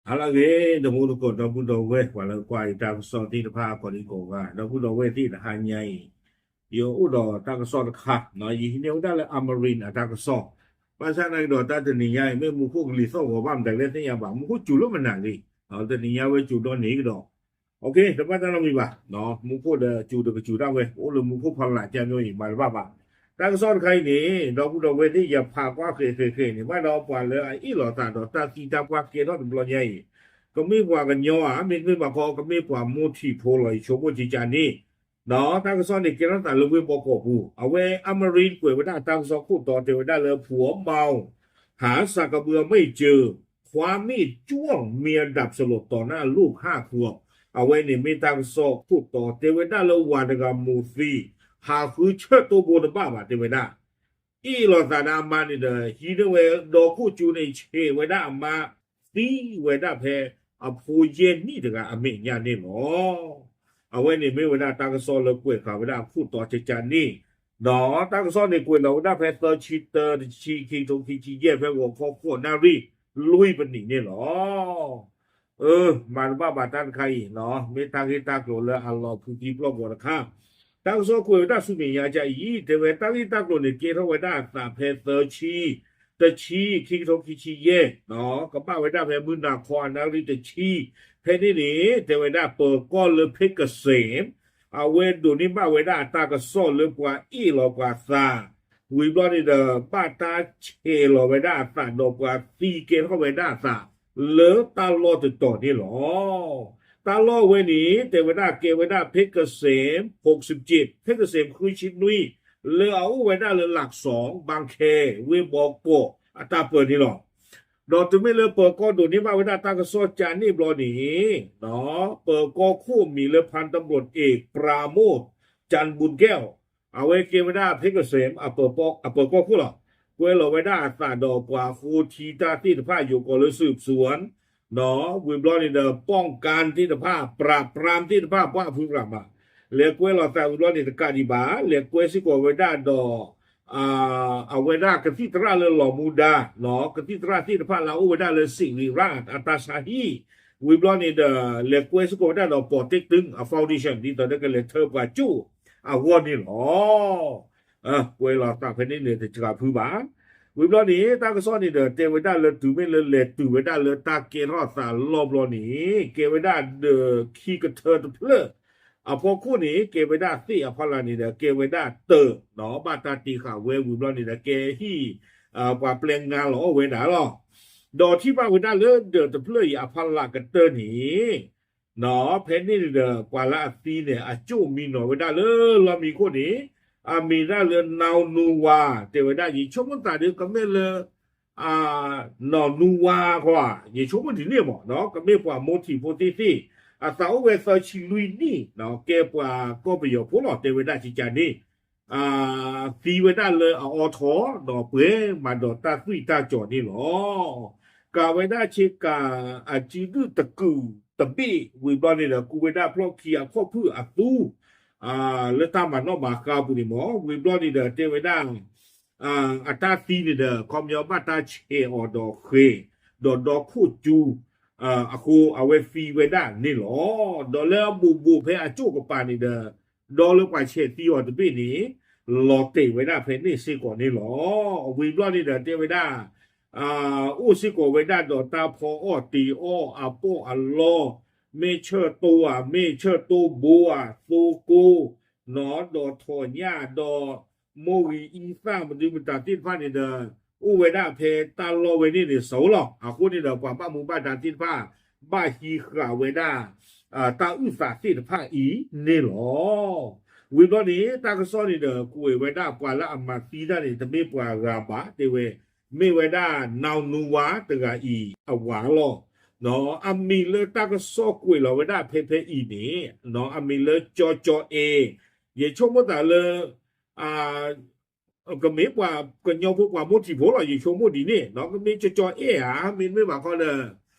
ဟါလၢအဂ့ၤ ဒီးမူတကိး ဒီပုၢ်ဒီဝဲၢ် ပှၤလၢကွၢ်ယတၢ်ကစီၣ်သ့ၣ်တဖၣ် ကိးဒံကိးဂၤ ဒီပုၢ်ဒီဝဲၢ်သ့ၣ် တဟါညါအံၤ ယအိၣ်ဒီးတၢ်ကစီၣ်တခါ, ယဟံးန့ၢ်ဝဲဒၣ်လၢ Amarin အတၢ်ကစီၣ်, ဘၣ်ဆၣ်သနာ်က့ဒီး တၢ်တနံၤညါအံၤ မ့ၢ်မူခိၣ်ကလံၤသီၣ်ဂီၤဘၣ်မတၤလဲၣ်သ့ၣ်ညါဘၣ်, မူခိၣ်စူၤလၢမနုၤလံ, တနံၤညါဝဲစူၤဒီန့ၣ်ကဒီး, တဘၣ်တၢ်နီတမံၤဘၣ်, မူခိၣ်ဒီးစူၤဒီးကစူၤဒၣ်ဝဲ အိၣ်လၢမူခိၣ်ဖီလာ်ကၢ်မ့ၢ်အံၤ မၤတဘၣ်ဘၣ်. တၢ်ကစီၣ်တခါအံၤန့ၣ် ဒီပုၢ်ဒီဝဲၢ်သ့ၣ် ယဖးကွၢ်ဃဲးဃဲးဃဲးန့ၣ် ဘၣ်ဒီးပှၤလၢအအ့ၣ်လိာ်သးဒီးတၢ်သံတၢ်ပှၢ်ကဲထီၣ်တဘျီညါအံၤ, ကမ့ၢ်ပှၤကညီဧါ မ့တမ့ၢ်ဘၣ်ခီ ကမ့ၢ်ပှၤမိၢ်ထံးဖိလီၤ ယဆိကမိၣ်ကကန့ၣ်, ဒီးတၢ်ကစီၣ်န့ၣ် ကဲထီၣ်သးလၢဝ့ၢ်ဘီကီးပူၤ, အဝဲ Amarin ကွဲးဝဲဒၣ်တၢ်ကစီၣ်ခိၣ်တီတဲဝဲဒၣ်လၢ ဖူအီမီ ဟးစးကဘုအမ့ၢ်စၢၤ ခွါမ့ၢ်ကၠီၣ်မ့ၢ်အဒၣ်စလိၤတီၤနၢ်လိၣ်ခၣ်ခူအီၤ, အဝဲန့ၣ်မ့ၢ်တၢ်ကစီၣ်ခိၣ်တီ တဲဝဲဒၣ်လၢဝၤတဂၤမိၢ်သံ ဟးဃုဆၢၣ်တိၢ်ဘိတဘၣ်ဘၣ် တဲဝဲဒၣ် အ့ၣ်လိာ်သးဒီးအမါန့ၣ်ဒီး ဟံးန့ၢ်ဝဲဒီခိၣ်ကၠူန့ၣ် ဆဲးဝဲဒၣ်အမါ သံဝဲဒၣ်ဖဲအဖိယဲၢ်နံၣ်တဂၤအမဲာ်ညါန့ၣ်လီၤ. အဝဲန့ၣ်မ့ၢ်ဝဲဒၣ်တၢ်ကစီၣ်လၢကွဲးဃာ်ဝဲဒၣ်အခိၣ်တီကကန့ၣ်, ဒီးတၢ်ကစီၣ်န့ၣ် ကွဲးလီၤဝဲဒၣ်ဖဲသၢဆံတၢ တဆံခံကထိခံဆံယဲၢ် ဖဲဂီၤခီဃိးနၣ်ရံၣ် လွံၢ်ပနံးန့ၣ်လီၤ. အၢ မၤတဘၣ်ဘၣ်တၢ်တခါအံၤ, မ့ၢ်တၢ်ဂ့ၢ်တၢ်ကျိၤလၢအလီၤဖုသံပျီၢ်ဘီတခါ, တၢ်ကစီၣ်ကွဲးဝဲဒၣ်ဆူမဲာ်ညါကအံၤ တဲဝဲတၢ်ဂ့ၢ်တၢ်ကျိၤန့ၣ် ကဲထီၣ်ဝဲဒၣ်အသးဖဲသၢဆံ တဆံ ခံကထိခံဆံယဲၢ်, ကဘၣ်ဝဲဒၣ်ဖဲမုၢ်နၤခီအနၣ်ရံၣ်တဆံ, ဖဲန့ၣ်န့ၣ် တဲဝဲဒၣ်ပၢၤကီၢ်လၢ ဖ့းကစ့း အဝဲဒိးန့ၢ်ဘၣ်ဝဲဒၣ်အတၢ်ကစီၣ်လၢပှၤအ့ၣ်လီၤပှၤသး, ဝံၤဘျီန့ၣ်ဒီး ဘၣ်တၢ်ဆဲးလီၤဝဲဒၣ်အသးဒီးပှၤသံကဲထီၣ်ဝဲဒၣ်အသး လၢတၢ်လီၢ်တတီၤန့ၣ်လီၤ. တၢ်လီၢ်ဝဲန့ၣ် တဲဝဲဒၣ်ကဲဝဲဒၣ် ဖ့းကစ့း ဖ့းကစ့းဃုဆံနွံ လၢအအိၣ်ဝဲဒၣ်လၢ လၢၢ်စီၣ် ဘၣ်ခဲ ဝ့ၢ်ဘီကီးအတၢ်ပၢၤန့ၣ်လီၤ. ဒီးတုၤမ့ၢ်လၢပၢၤကီၢ်ဒိးန့ၢ်ဘၣ်ဝဲဒၣ်တၢ်ကစီၣ်ကန့ၣ်ဘျီန့ၣ် ပၢၤကီၢ်ခိၣ်မံၤလၢ ဖၣ်တဘျိးတၢ ပရၤမိၣ် ကၠၣ်ဘူၣ်ကဲး အဝဲကဲဝဲဒၣ် ဖ့းကစ့း အပၢၤကီၢ်ခိၣ်လီၤ. ကွဲးလီၤဝဲဒၣ်အသးဒီးပှၤဃိထံတၢ်သ့ၣ်တဖၣ် ယိၤကီးလၢ စူးစူၣ် ဝံၤဘျီန့ၣ်ဒီး ပီၣ်ကၣ်သ့ၣ်တဖၣ် ပြးပြၣ်သ့ၣ်တဖၣ် ပှၤအဖုရၣ်မး လဲၤကွဲးလီၤသးဝံၤဘျီန့ၣ် တကးဒံးဘၣ် လဲၤကွဲးစ့ၢ်ကီးဝဲဒၣ်ဒီး အဝဲဒၣ်ကသံၣ်သရၣ်လၢလီၤမူဒါ ကသံၣ်သရၣ်သ့ၣ်တဖၣ်လၢအအိၣ်ဝဲဒၣ်လၢစံးရံရၣ်အတၢ်ဆါဟံၣ် ဝံၤဘျီန့ၣ်ဒီး လဲၤကွဲးစ့ၢ်ကီးဝဲဒၣ်ဒီး ပီၣ်တဲၣ်တုၣ် အ foundation ဒ်သိးဒီးကလဲၤထၢပှၤကၠိၣ်အဂီၢ်န့ၣ်လီၤ. ကွဲးလီၤသးဖဲန့ၣ်န့ၣ် တစှၤဖုဘၣ်. ဝံၤဘျီန့ၣ် တၢ်ကစီၣ်န့ၣ်ဒီး တဲဝဲဒၣ်လၢတုၤမ့ၢ်လၢလဲၤတုၤဝဲဒၣ်လၢတၢ်ကဲထီၣ်သးလီၢ်ဘျီန့ၣ် ကဲဝဲဒၣ်ဒီးခံကထၢတဖျၢၣ် အဖီခိၣ်န့ၣ် ကဲဝဲဒၣ်သ့ၣ်အဖီလာ်န့ၣ်ဒီး ကဲဝဲဒၣ်တၢၢ် ဘၣ်တၢ်တ့ဃာ်ဝဲဝံၤဘျီန့ၣ်ဒီး ကဲဟံၣ် ပှၤပျဲငါလီၤအီၣ်ဝဲဒၣ်လီၤ. ဒီးထံၣ်ဘၣ်ဝဲဒၣ်လၢဒီးတဖျၢၣ်အံၤအဖီလာ်ကတၢၢ်န့ၣ် ဖဲန့ၣ်န့ၣ်ဒီး ပှၤလၢအသံန့ၣ် အကၠိၣ်မံနီၤဝဲဒၣ်လၢလီၢ်မံခိၣ်န့ၣ် အမံၤဒၣ်လၢ နီၢ်နူဝါ တဲဝဲဒၣ် ယဆိကမိၣ်သးဒီး ကမ့ၢ်လၢ နီၢ်နူဝါခီ ယဆိကမိၣ်ဒ်န့ၣ်မး ကမ့ၢ်ပှၤမိၢ်ထံးဖိသ့ၣ်သ့ၣ် အသးအိၣ်ဝဲသၢဆံလွံၢ်နံၣ် ကဲပှၤကီၢ်ပယီၤဖိလီၤ တဲဝဲဒၣ်ကကန့ၣ် သံဝဲဒၣ်လၢအအီထီၣ် ဒီးပှဲၤမးဒီးတၢ်သွံၣ်တၢ်စီၤန့ၣ်လီၤ. ကးဝဲဒၣ်ဆ့ကၤအစုဒုၣ်တကုာ်တဘ့ၣ် ဝံၤဘျီန့ၣ်ဒီး ကူဝဲဒၣ်ဖျီၣ်ခံအခီၣ်ဖုၣ်အသူ လၢတၢ်မၤနီၣ်မၤဃါအပူၤန့ၣ်မး ဝံၤဘျီန့ၣ်ဒီး တဲဝဲဒၣ် အတၢ်သံန့ၣ်ဒီး ခီပညီဘၣ်တၢ်ဆဲးအီၤဒီးဃဲၤ ဒီးဒီခိၣ်ကၠူ အဃိ အဝဲသံဝဲဒၣ်န့ၣ်လီၤ. ဒီးလၢအဘူးဘူးဖဲအကၠိၣ်ကပၤန့ၣ်ဒီး ဒီလၢပှၤဆဲးသံအီၤတဘ့ၣ်န့ၣ် လီၤတဲာ်ဝဲဒၣ်ဖဲန့ၣ်စ့ၢ်ကီးန့ၣ်လီၤ. ဝံၤဘျီန့ၣ်ဒီးတဲဝဲဒၣ် အိၣ်စ့ၢ်ကီးဝဲဒၣ်ဒီးတၢ်ဖီအီၣ်တ့ၤအီၣ်အပီၣ်အလီ မ့ၢ်ဆၢၣ်တိၢ်ဧါ မ့ၢ်ဆၢၣ်တိၢ်ဘိဧါ သိကိ ဒီးထီၣ်ညၣ်ဒီး မိၢ်ဂံၢ်အံသၣ်မနုၤမတၤသ့ၣ်တဖၣ်န့ၣ်ဒီး အိၣ်ဝဲဒၣ်ဖဲတၢ်လီၢ်ဝဲန့ၣ်န့ၣ် စိၤလီၤ. အဃိန့ၣ်ဒီး ပှၤဘၣ်မူဘၣ်ဒါသ့ၣ်တဖၣ် ဘၣ်ဟံးဃာ်ဝဲဒၣ် တၢ်အုၣ်သးသ့ၣ်တဖၣ်အံၤန့ၣ်လီၤ. ဝံၤဘျီန့ၣ် တၢ်ကစီၣ်န့ၣ်ဒီး ကွဲးဝဲဒၣ်ပှၤလၢအမၤသံတၢ်န့ၣ် တမ့ၢ်ပှၤဂၤဘၣ် တဲဝဲ မ့ၢ်ဝဲဒၣ် နီၢ်နူဝါတဂၤအံၤအဝၤလီၤ. အမံၤလၢတၢ်ကစီၣ်ကွဲးလီၤဝဲဒၣ်ဖဲဖဲအံၤန့ၣ် အမံၤလၢကၠီကၠီအဲၣ်, ယဆိကမိၣ်သးလၢ ကမ့ၢ်ပှၤကညီဖိပှၤမိၢ်ထံးဖိလီၤ ယဆိကမိၣ်ဒ်န့ၣ် ကမ့ၢ်ကၠီကၠီအဲၣ်ဧါ မ့တမ့ၢ်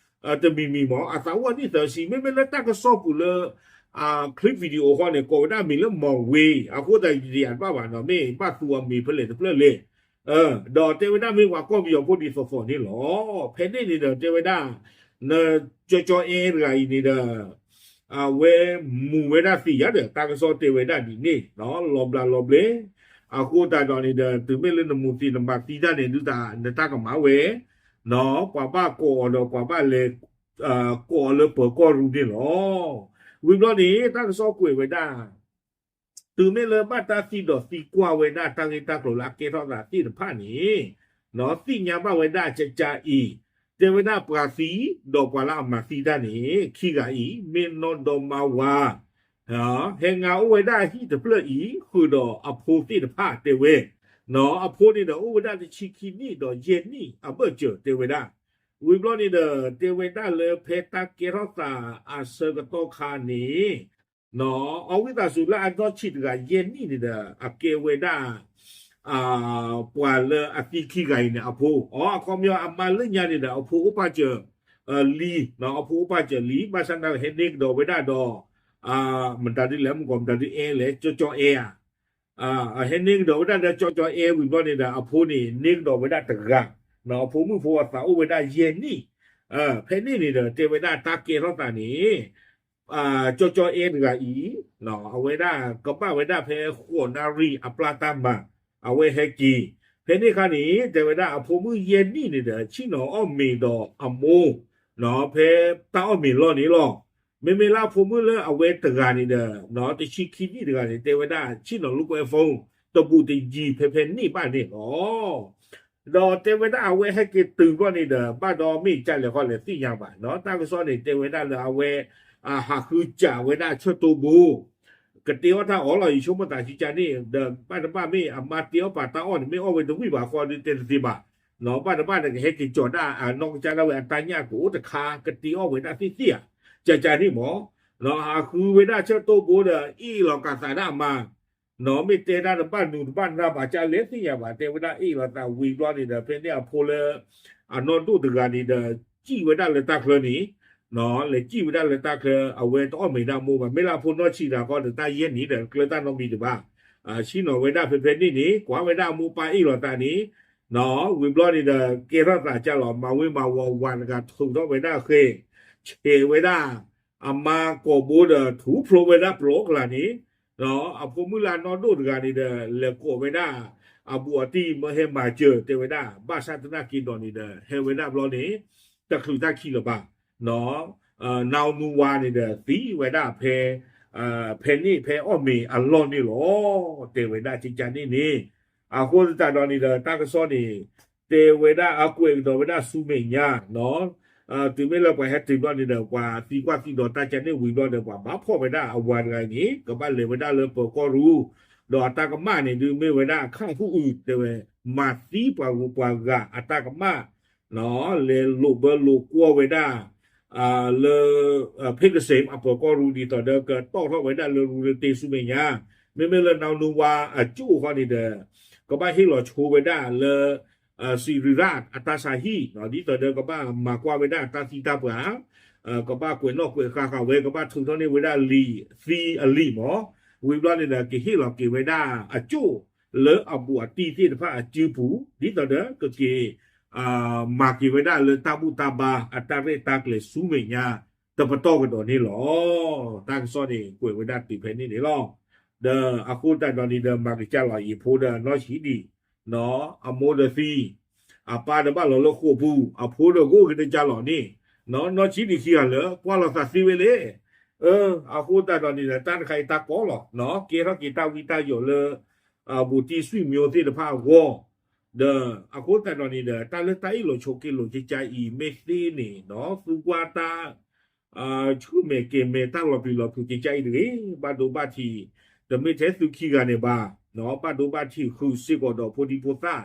ဘၣ်ဃီဒီး တမံၤမံၤမး အသးအိၣ်နံၣ်သၢဆံ မ့မ့ၢ်လၢတၢ်ကစီၣ်ပူၤလၢ clip video ဃီန့ၣ် ကိးဝဲဒၣ်မံၤလၢ မီၢ်ဝ့ အဃိသတးယတယၤတဘၣ်ဘၣ်နီၤ မ့ၢ်ဘၣ်သူအမံၤဖဲလဲၣ်တဖျၢၣ်လဲၣ် ဒီးတဲဝဲဒၣ်မ့ၢ်ပှၤကီၢ်ပယီၤဖိဒ်သိးသိးန့ၣ်လီၤ. ဖဲန့ၣ်န့ၣ်ဒီးတဲဝဲဒၣ် နကၠီကၠီအဲတဂၤအံၤန့ၣ်ဒီး အဝဲမူၤဝဲဒၣ်သံးယါဒီး တၢ်ကစီၣ်တဲဝဲဒၣ်ဒ်န့ၣ် လီၤဘျးလီၤဘျဲ, အဃိသတးဒီးန့ၣ်ဒီး တုၤမ့ၢ်လၢနမူၤသံးနမၤသံတၢ်န့ၣ် ဒုးသးနတၢ်ကမၣ်ဝဲ, ပှၤဘၣ်ကိးအီၤဒီးပှၤဘၣ်လဲၤ ကိးအီၤလၢပၢၤကီၢ်ရူၢ်န့ၣ်လီၤ. ဝံၤဘျီန့ၣ် တၢ်ကစီၣ်ကွဲးဝဲဒၣ် တုၤမ့ၢ်လၢဘၣ်တၢ်သံဒီးသံကွၢ်ဝဲဒၣ်တၢ်ဂ့ၢ်တၢ်ကျိၤလၢအကဲထီၣ်သးသ့ၣ်တဖၣ်န့ၣ်, သ့ၣ်ညါဘၣ်ဝဲဒၣ်ကကါအံၤ, တဲဝဲဒၣ်ပှၤသံဒီးပှၤလၢအမၤသံတၢ်န့ၣ် ခံဂၤအံၤ မ့ၢ်နီၢ်ဒီမါဝါ ဟဲငါအိၣ်ဝဲဒၣ်ဟံၣ်တဖျၢၣ်အံၤ ဃုာ်ဒီးအဖိသ့ၣ်တဖၣ်တဲဝဲ, အဖိန့ၣ်ဒီးအိၣ်ဝဲဒၣ်တဆံခံနံၣ်ဒီးယဲၢ်နံၣ်အဘၢၣ်စၢၤတဲဝဲဒၣ်. ဝံၤဘျီန့ၣ်ဒီး တဲဝဲဒၣ်လၢဖဲတၢ်ကဲထီၣ်သးအဆၢကတီၢ်ခါန့ၣ် အီဝံသးစူၤလၢအနီၢ်ဆံးတဂၤယဲၢ်နံၣ်န့ၣ်ဒီး အကဲဝဲဒၣ် ပှၤလၢအသံခံဂၤအံၤန့ၣ်အဖိ, အီ အခီပညီအမါလၢညါန့ၣ်ဒီး အဖိအိၣ်ပာ်စၢၤလံ, အဖိအိၣ်ပာ်စၢၤလံ, ဘၣ်ဆၣ်သနာ်က့ဟဲန့ၢ်ကဒီးဝဲဒၣ်ဒီး မတၤဒ်လဲၣ် မုၢ်ကီၢ်မတၤဒ်အဲလဲၣ် ကၠီကၠီအဲဧါ ဟဲန့ၢ်ကဒီးဝဲဒၣ်ဒီးကၠီကၠီအဲဝံၤဘျီန့ၣ်ဒီး အဖိန့ၣ်န့ၢ်ကဒီးဝဲဒၣ်တဂၤ, အဖိမုၣ်ဖိအသးအိၣ်ဝဲဒၣ်ယဲၢ်နံၣ်, ဖဲန့ၣ်န့ၣ်ဒီး တဲဝဲဒၣ်တၢ်ကဲထီၣ်သးန့ၣ် ကၠီကၠီအဲတဂၤအံၤ, အဝဲဒၣ်ကဘၣ်ဝဲဒၣ်ဖဲဃိးနၣ်ရံၣ်အပျၢ်တၢ်မၤ, အဝဲဟဲက့ၤ, ဖဲန့ၣ်အခါန့ၣ် တဲဝဲဒၣ်အဖိမုၣ်ယဲၢ်နံၣ်န့ၣ်ဒီး ဆ့ၣ်နီၤအီၣ်မ့ၤဒီးအမိၢ် ဖဲတၢ်အီၣ်မ့ၤလီၢ်န့ၣ်လီၤ. မ့မ့ၢ်လၢအဖိမုၣ်လၢအဝဲတဂၤန့ၣ်ဒီး တဆံခံနံၣ်တဂၤန့ၣ် တဲဝဲဒၣ်ဆ့ၣ်နီၤလိာ်ကွဲ phone တဘူးတယံၤဖဲဖဲန့ၣ်ဘၣ်န့ၣ်လီၤ. ဒီးတဲဝဲဒၣ်အဝဲဟဲက့ၤတုၤဘျီန့ၣ်ဒီး ဘၣ်ဒီးမ့ၢ်ကလဲၣ်ဃီလဲၣ်သ့ၣ်ညါဘၣ်, တၢ်ကစီၣ်န့ၣ် တဲဝဲဒၣ်လၢအဝဲ ဟးဃုစးဝဲဒၣ်ဆၢတိဘိ ကတ့အီၣ်တၢ်အီၣ်လီၤ ယဆိကမိၣ်သးကကါန့ၣ်ဒီး ဘၣ်တဘၣ်မ့ၢ်အမါတ့အီၣ်ပာ်တၢ်အီၣ်န့ၣ် မ့ၢ်အီၣ်ဝဲတဝံၣ်ဘၣ်ဃီဒီးတဲတသ့ဘၣ်, ဘၣ်တဘၣ်ဒီးကဟဲက့ၤကၠီၤဒၣ်အနီၢ်ကစၢ်ဒၣ်ဝဲအတၢ်ညၣ် ကအိၣ်တခါ ကတ့အီၣ်ဝဲဒၣ်သ့ၣ်သ့ၣ်ဧါ, ကကါန့ၣ်မ့ၢ် ဟးဃုဝဲဒၣ်ဆၢတိဘိဒီး အ့ၣ်လိာ်ကးသးဒၣ်အမါ မ့ၢ်တဲဒၣ်တဘၣ်နုာ်တဘၣ်နၢ်ဘၣ်ကလဲၣ်သ့ၣ်ညါဘၣ်, တဲဝဲဒၣ်အ့ၣ်လိာ်သးဝံၤဘျီန့ၣ်ဒီး ဖဲန့ၣ်အဖိလၢ အနီၢ်ဒိၣ်တဂၤန့ၣ်ဒီး စံၣ်ဝဲဒၣ်လၢတၢ်ချၢန့ၣ်, လဲၤစံၣ်ဝဲဒၣ်လၢတၢ်ချၢ အဝဲတအီၣ်မ့ၤဒၣ်မိၢ်ဘၣ်, မ့ၢ်လၢအဖိနီၢ်ဆံးတဂၤဃီဒီး တၢ်ယဲၢ်နံၣ်ဒီး ကျၢၤတၢ်နီတမံၤတဘၣ်, ဆ့ၣ်နီၤဝဲဒၣ်ဖဲဖဲန့ၣ်န့ၣ် ကွၢ်ဝဲဒၣ်အမိၢ်ပၢ်အ့ၣ်လိာ်သးန့ၣ် ဝံၤဘျီန့ၣ်ဒီး ကဲထီၣ်သးကၢ်လီၤ မၤဝ့မၤဝီၤ ဝၤတဂၤထုးထီၣ်ဝဲဒၣ်ဃဲၤ, ဆဲးဝဲဒၣ် အမါကိာ်ဘိဒီး ထူဖျိဝဲဒၣ်ပျီကလၤန့ၣ်, အဖိမုၣ်လၢအနီၢ်ဒိၣ်တဂၤန့ၣ်ဒီး လဲၤကိးဝဲဒၣ် အဘူးအတံၢ်မၢဟဲမၤစၢၤ တဲဝဲဒၣ်, ဘၣ်ဆၣ်သနာ်က့ဒီးန့ၣ်ဒီး ဟဲဝဲဒၣ်ဘျီန့ၣ် တချုးတၢ်ခံလၢၤဘၣ်, နါနူဝါန့ၣ်ဒီး သံဝဲဒၣ်ဖဲ ဖဲန့ၣ်ဖဲအီၣ်မ့ၤအလီၢ်န့ၣ်လီၤ, တဲဝဲဒၣ်ကကါန့ၣ်န့ၣ်, အဃိသတးဒီးန့ၣ်ဒီး တၢ်ကစီၣ်န့ၣ် တဲဝဲဒၣ်အကွဲးကဒီးဝဲဒၣ်ဆူမဲာ်ညါ တုၤမ့ၢ်လၢပှၤဟဲတုၤဘျီန့ၣ်ဒီး ပှၤသံကွၢ်သံဒိးတၢ်ကန့ၣ်ဝံၤဘျီဒီး ပှၤဘၣ်ဖီၣ်ဝဲဒၣ်အဝၤတဂၤအံၤန့ၣ် ကဘၣ်လဲၤဝဲဒၣ်လၢပၢၤကီၢ်ရူၢ်, ဒီးအတၢ်ကမၣ်န့ၣ်ဒုးမ့ၢ်ဝဲဒၣ်အခၣ်ဟူးအုး တဲဝဲ မၤသံပှၤဂုၤပှၤဂၤအတၢ်ကမၣ်, လဲၤလိာ်ဘၢလိာ်ကွီၢ်ဝဲဒၣ် လၢ ဖ့ကစ့း အပၢၤကီၢ်ရူၢ် ဒ်သိးဒီး ကတီၢ်ထီၣ်ဝဲဒၣ်လၢရူၤရတ့ဆူမဲာ်ညါ, မ့မ့ၢ်လၢနါနူဝါအကၠိၣ်ဃီန့ၣ်ဒီး ကဘၣ်ဟ့ၣ်လီၤဆိဝဲဒၣ်လၢ စံရံရၣ်အတၢ်ဆါဟံၣ်, ဒ်သိးဒီးကဘၣ်မၤကွၢ်ဝဲဒၣ်အတၢ်သံတၢ်ပှၢ်, ကဘၣ်ကွဲးနီၣ်ကွဲးဃါဃာ်ဝဲ ကဘၣ်ထုးထီၣ်န့ၢ်ဝဲဒၣ်လံာ်သံအလံာ်မး, ဝံၤဘျီန့ၣ်ဒီး ကဟ့ၣ်လီၤက့ၤဝဲဒၣ်အကၠိၣ် လၢအဘူးအတံၢ်သ့ၣ်တဖၣ်အစုပူၤ, ဒ်သိးဒီးကက့ၤ မၤက့ၤဝဲဒၣ်လၢတၢ်ဘူၣ်တၢ်ဘါအတၢ်ရဲၣ်တၢ်ကျဲၤဆူမဲာ်ညါ တပတီၢ်ကဒီးန့ၣ်လီၤ. တၢ်ကစီၣ်န့ၣ် ကွဲးဝဲဒၣ်တုၤဖဲန့ၣ်န့ၣ်လီၤ. ဒီးအဃိသတးဒီးန့ၣ်ဒီး မၤကစၢ်လီၤအံၤ အဖိဒီးနီၢ်ဆံးဒံး, အမိၢ်ဒီးသံ, အပၢ်ဒီးဘၣ်လီၤလၢဃိာ်ပူၤ, အဖိဒီးကအိၣ်က့ၤတကၢ်လီၤန့ၣ်, နီၢ်ဆံးဒံးခံဂၤလၢ ကွၢ်လီၤသးသ့ဝဲလဲၣ်. အဃိသတးဒီးန့ၣ်ဒီး တၢ်တခါအံၤတၢ်ကီလီၤ, ကဲထီၣ်က့ၤတၢ်ဝံတၢ်ယိးလၢ ဘူးတံၢ်ဆွံမၠိသ့ၣ်တဖၣ်အဂီၢ်, ဒီးအဃိသတးဒီးန့ၣ်ဒီး တၢ်လၢတၢ်အ့ၣ်လိာ်ဆိးက့လိာ်ကကါအံၤ မ့ၢ်သ့န့ၣ် သူကွၢ်တၢ် ဆူၣ်မဲာ်ကဲၤမဲာ်တၢ်လီၤပျံၤလီၤဖုးကကါအံၤတဂ့ၤ, ဘၣ်ဒိဘၣ်ထံး, တမ့ၢ်ထဲသုခံဂၤန့ၣ်ဘၣ်, ဘၣ်ဒိဘၣ်ထံးဃုာ်စ့ၢ်ကီးဒီးဖိဒံဖိသၣ်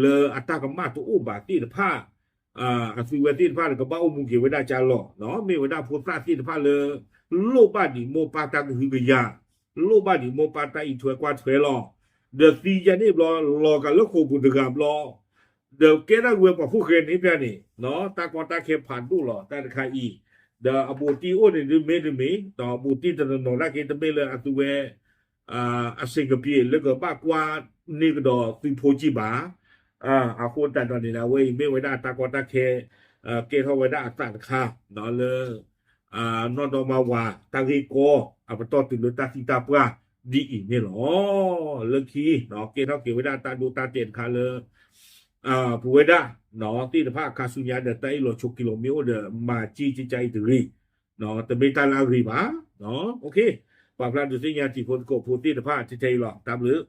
လၢအတၢ်ကမၣ်တအိၣ်ဘၣ်သ့ၣ်တဖၣ်, အသုဝဲသ့ၣ်တဖၣ်န့ၣ် ကဘၣ်အိၣ်မူက့ၤဝဲဒၣ်ကၢ်လီၤ, မ့ၢ်ဝဲဒၣ်ဖိသၣ်သ့ၣ်တဖၣ်လၢ လိၣ်ဘၣ်ဒံးမိၢ်ပၢ်တၢ်ကဟုကယာ်, လိၣ်ဘၣ်ဒံးမိၢ်ပၢ်တၢ်အံးထွဲကွၢ်ထွဲလီၤ. ဒီးသံယဲန့ၣ်ဘျီ လီၤကးလၢဃိာ်ပူၤတဂၤဘျီ, ဒီးကဲဒၣ်ဝဲပှၤဖိၣ်ဃဲန့ၣ်ဖဲန့ၣ်, တၢ်ကီတၢ်ခဲဖးဒိၣ်လီၤ တၢ်တခါအံၤ, ဒီးအဘူးတံၢ်အိၣ်န့ၣ်ဒုးမ့တမ့ၢ်, ဒီးအဘူးတံၢ်တနီၤနီၤဒၣ်က့ၤတမ့ၢ်လၢအသုဝဲ အဆင်ပြေလၢကဘၣ်ကွၢ်န့ၢ်ကဒီးသုဖိကံၢ်ဘၣ်. အဃိသတးဒီးန့ၣ်ဒီး အဝဲအံၤမ့ၢ်ဝဲဒၣ်တၢ်ကီတၢ်ခဲ ကဲထီၣ်ဝဲဒၣ်အသးတခါ လၢ နီၢ်ဒီမါဝၤ တၢ်ဂ့ၢ်ကီ အပတီၢ်တုၤလၢတၢ်သံတၢ်ပှၢ်ဒ်အံၤန့ၣ်လီၤ. လၢခံ ကဲထီၣ်က့ၤဝဲဒၣ်တၢ်ဒိတၢ်တဲာ်တခါလၢ ပဝဲဒၣ် သ့ၣ်တဖၣ်အခါဆူညါဒီး တၢ်အ့ၣ်လိာ်ဆိးက့လိာ်မ့ၢ်အိၣ်ဒီး မၤစ့ကကါအံၤတဂ့ၤ, တမ့ၢ်တၢ်လၢအဂ့ၤဘၣ်. ပာ်ဖျါဒုးသ့ၣ်ညါတံၤဖိသကိးဖိသ့ၣ်တဖၣ်ထဲထဲအံၤလီၤ. တၢ်ဘျုး